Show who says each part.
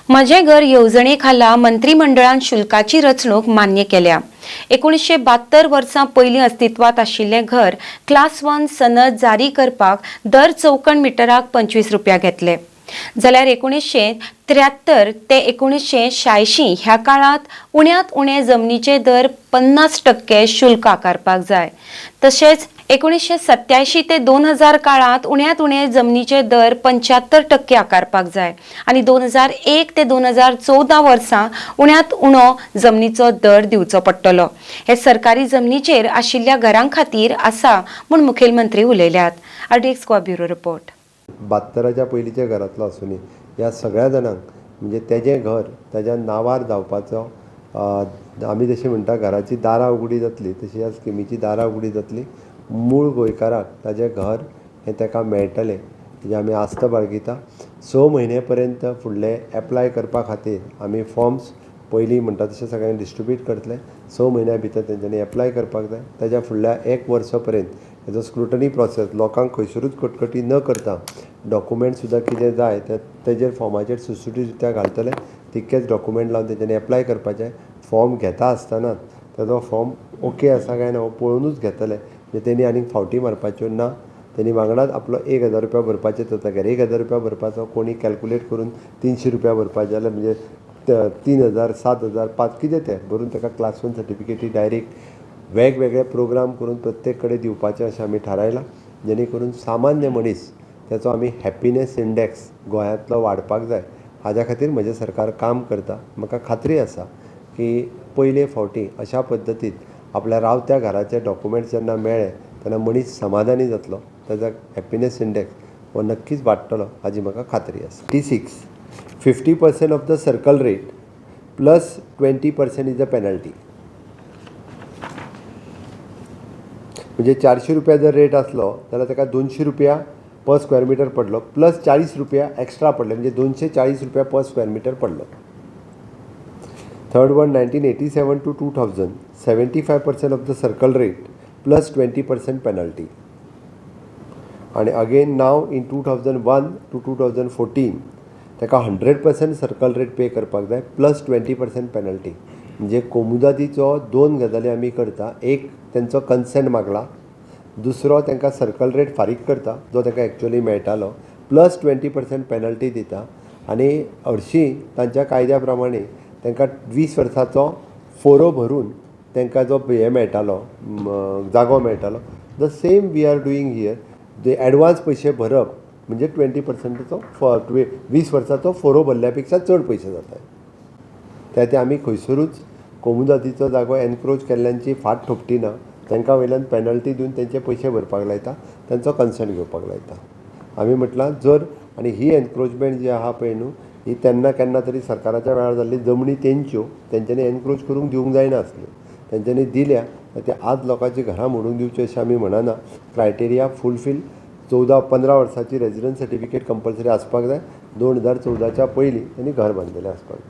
Speaker 1: म्हजें घर येवजणे खाला मंत्रिमंडळान शुल्काची रचणूक मान्य केल्या. 1972 वर्सां पयलीं अस्तित्वांत आशिल्लें घर क्लास 1 सनद जारी करपाक दर चौखण मिटराक 25 रुपया घेतले, जाल्यार 1973 ते 1986 ह्या काळांत उण्यांत उणें जमनीचे दर 50% शुल्क आकारपाक जाय. तशेंच 1987 ते 2000 काळांत उण्यांत उणें जमनीचे दर 75% आकारपाक जाय आनी 2001 ते 2014 वर्सां उण्यांत उणो जमनीचो दर दिवचो पडटलो. हे सरकारी जमनीचेर आशिल्ल्या घरां खातीर आसा म्हूण मुखेलमंत्री उलयल्यात. RDX Goa bureau report.
Speaker 2: 72च्या पयलींच्या घरांतलो आसुनी, ह्या सगळ्या जाणांक म्हणजे तेजें घर ताज्या नांवार जावपाचो, आमी जशें म्हणटा घराची दारां उगडी जातली, तशी ह्या स्किमीची दारां उगडी जातली. मूळ गोंयकाराक ताजें घर हें ताका मेळटलें हेजी आमी आस्त बाळगिता. 6 म्हयने पर्यंत फुडले एप्लाय करपा खातीर आमी फॉर्म्स पयलीं म्हणटा तशें सगळ्यांक डिस्ट्रिब्यूट करतले. 6 म्हयन्या भितर तेंच्यांनी एप्लाय करपाक जाय. ताज्या फुडल्या एक वर्सा पर्यंत हेजो स्क्रुटनी प्रोसेस, लोकांक खंयसरूच कटकटी न करता डॉक्युमेंट सुद्दां कितें जाय ते तेजेर फॉर्माचेर सुटसुटीत रित्या घालतले. तितकेच डॉक्युमेंट लावन तेंच्यांनी एप्लाय करपाचें. फॉर्म घेता आसतनाच तेजो फॉर्म ओके आसा काय ना हो पळोवनूच घेतले, म्हणजे तेणी आनीक फावटी मारपाच्यो ना. तेणी वांगडाच आपलो 1000 रुपया भरपाचे, तर जाग्यार 1000 रुपया भरपाचो. कोणी कॅल्कुलेट करून 300 रुपया भरपाचे जाल्यार म्हणजे 3000, 7000, 5 कितें तें भरून ताका क्लास 1 सर्टिफिकेटी डायरेक्ट वेगवेगळे प्रोग्राम करून प्रत्येक कडेन दिवपाचें अशें आमी थारायलां, जेणे करून सामान्य मनीस तेचो आमी हॅपिनेस इंडेक्स गोंयांतलो वाडपाक जाय. हाज्या खातीर म्हजें सरकार काम करता. म्हाका खात्री आसा की पयले फावटी अशा पद्दतीन आपल्या रावत्या घराचे डॉक्युमेंट्स जेन्ना मेळ्ळे तेन्ना मनीस समाधानी जातलो, ताजो हॅपिनेस इंडेक्स हो नक्कीच वाडटलो हाजी म्हाका खात्री आसा. 86, 50% of the circle rate plus 20% is the penalty. म्हणजे 400 रुपया जर रेट आसलो जाल्यार ताका 200 रुपया पर स्क्वेअर मिटर पडलो, प्लस 40 रुपया एक्स्ट्रा पडले, म्हणजे 240 रुपया पर स्क्वेअर मिटर पडलो. Third one, 1987 to 2000, 75% of the circle rate plus 20% penalty. आणि again now in 2001 to 2014 ताका 100% सर्कल रेट पे करपाक जाय प्लस 20% पेनल्टी. म्हणजे कोमुदादीचो दोन गजाली आमी करता. एक, तेंचो कन्सेंट मागला. दुसरो, तांकां सर्कल रेट फारीक करता जो तांकां एक्चुअली मेळटालो, प्लस 20% पेनल्टी दिता. आनी हरशीं तांच्या कायद्या प्रमाणे तांकां 20 वर्साचो फोरो भरून तांकां जो हें मेळटालो, जागो मेळटालो, the same we are doing here. J advance पयशे भरप म्हणजे 20%चो 20 वर्साचो फोरो भरल्या पेक्षा चड पयशे जाता. त्या ते आमी खंयसरूच कोमुदादीचो जागो एनक्रोच केल्ल्यांची फाट थोपटिना. तांकां वयल्यान पेनल्टी दिवन तेंचे पयशे भरपाक लायता, तांचो कन्संट घेवपाक लायता. आमी म्हटलां जर आनी ही एनक्रोचमेंट जी आहा पळय न्हू, ही तेन्ना केन्ना तरी सरकाराच्या वेळार जाल्ली. जमनी तेंच्यो, तेंच्यांनी एनक्रोच करूंक दिवंक जायना आसल्यो, तेंच्यांनी दिल्या. ते आज लोकांची घरां मोडून दिवची अशें आमी म्हणना. क्रायटेरिया फुलफील, 14-15 वर्साची रेजिडन्स सर्टिफिकेट कंपल्सरी आसपाक जाय. 2014च्या पयलीं तेणी घर बांदिल्लें आसपाक जाय.